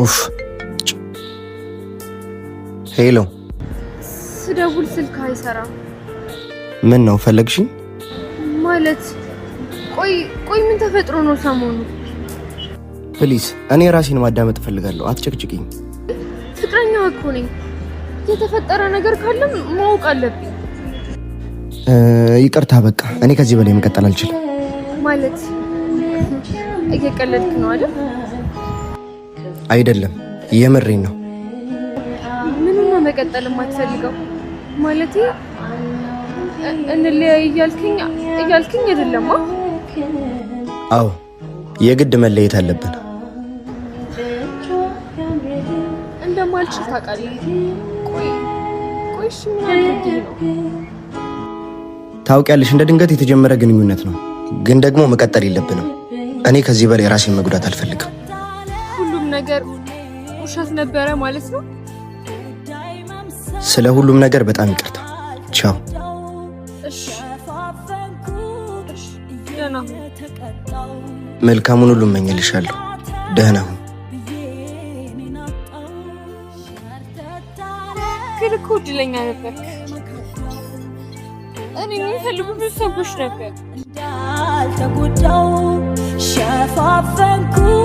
ኡፍ። Hello። ስደውል ስልክ አይሰራም። ምን ነው ፈለግሽኝ? ማለት ቆይ ቆይ፣ ምን ተፈጥሮ ነው ሰሞኑ? Please፣ እኔ ራሴን ማዳመጥ እፈልጋለሁ። አትጨቅጭቂኝ። ፍቅረኛህ እኮ ነኝ። የተፈጠረ ነገር ካለም ማወቅ አለብኝ። ይቅርታ፣ በቃ እኔ ከዚህ በላይ መቀጠል አልችልም። ማለት እየቀለድክ ነው አይደል? አይደለም፣ የምሬን ነው። ምኑን ነው መቀጠል የማትፈልገው? ማለቴ እንለያይ እያልክኝ አይደለማ? አዎ፣ የግድ መለየት አለብን። እንደማልችል ታውቃለህ። ቆይ ቆይ፣ እሺ ምን አድርጌ ነው? ታውቂያለሽ፣ እንደ ድንገት የተጀመረ ግንኙነት ነው፣ ግን ደግሞ መቀጠል የለብንም። እኔ ከዚህ በላይ ራሴን መጉዳት አልፈልግም። ሁሉም ነገር ውሸት ነበረ ማለት ነው? ስለ ሁሉም ነገር በጣም ይቅርታ። ቻው። እሺ እሺ፣ ደህና ሁን። መልካሙን ሁሉ እመኝልሻለሁ። ደህና ሁን። ግን እኮ እድለኛ ነበርክ። እኔ የሚፈልጉ ብዙ ሰዎች ነበር። እንዳልተጎዳው ሸፋፈንኩት።